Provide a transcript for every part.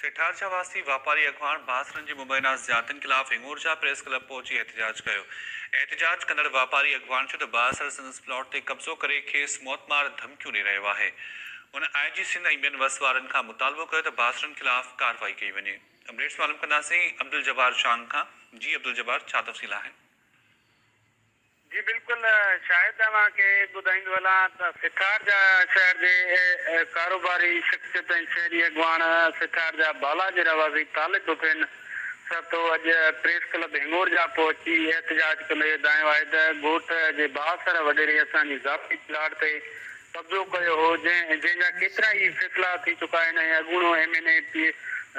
سيٺارجا واسي واپاري اڳواڻ بااثرن جي مبينا زيادتين خلاف هڱورجا پريس ڪلب پهچي احتجاج ڪيو. احتجاج ڪندڙ واپاري اڳواڻ چيو ته بااثر سندس پلاٽ تي قبضو ڪري کيس موتمار ڌمڪيون ڏئي رهيو آهي. هن آء جي سنڌ ۽ ٻين وس وارن کان مطالبو ڪيو ته بااثرن خلاف ڪارروائي ڪئي وڃي. اپڊيٽس معلوم ڪنداسين عبدالجبار شانگ کان. جي عبدالجبار ڇا تفصيل آهن؟ جي بلڪل شاهد اوهان کي ٻڌائيندو هلان ته سٺارجا شهر جي ڪاروباري شخصيت ۽ شهري اڳواڻ سٺارجا بالا جي رهواسي طالب حسين سهتو اڄ پريس ڪلب هڱورجا پهچي احتجاج ڪندي دانهيو آهي ته ڳوٺ جي بااثر وڏيري اسان جي ذاتي پلاٽ تي قبضو ڪيو هو جنهن جنهن جا ڪيترا ئي فيصلا ٿي چڪا آهن ۽ اڳوڻو M N A P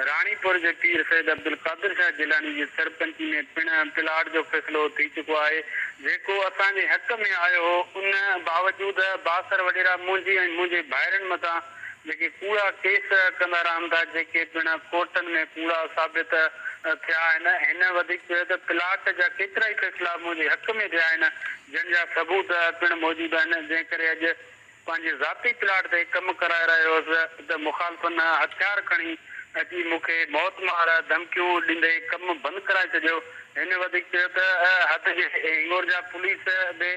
Ranipur جي پير سيد عبدالقادر شاهه جيلاني جي سرپنچي ۾ پڻ پلاٽ جو فيصلو ٿي چڪو آهي جيڪو اسان جي حق ۾ آيو هو ان باوجود بااثر وڏيرا منهنجي ۽ منهنجي ڀائرن مٿان جيڪي ڪوڙا ڪيس ڪندا رهن ٿا جيڪي پڻ ڪورٽن ۾ ڪوڙا ثابت ٿيا آهن هن وڌيڪ چيو ته پلاٽ جا ڪيترائي فيصلا منهنجي حق ۾ ٿيا آهن جن جا ثبوت پڻ موجود آهن، جنهن ڪري اڄ پنهنجي ذاتي پلاٽ تي ڪم ڪرائي رهيو هوس ته مخالفن هٿيار کڻي اچي مون کي موت مار ڌمڪيون ڏيندي ڪم بند ڪرائي ڇڏيو. هن وڌيڪ چيو ته حد جي هنڱورجا پوليس به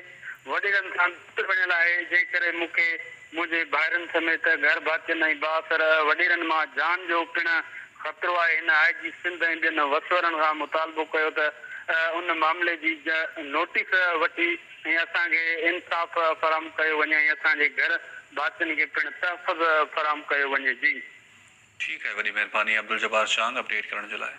وڏيرن سان دوست بڻيل آهي، جنهن ڪري مون کي منهنجي ڀائرن سميت گهر ڀاتين ۽ بااثر وڏيرن مان جان جو پڻ خطرو آهي. هن آء جي سنڌ ۽ ٻين وسورن کان مطالبو ڪيو ته ان معاملي جي نوٽيس وٺي ۽ اسان کي انصاف فراهم ڪيو وڃي ۽ اسان جي گهر ڀاتين کي پڻ تحفظ فراهم ڪيو وڃي. جي. ٺيڪ آهي وڏي مهرباني عبدالجبار شانگ اپڊيٽ ڪرڻ جي لاء.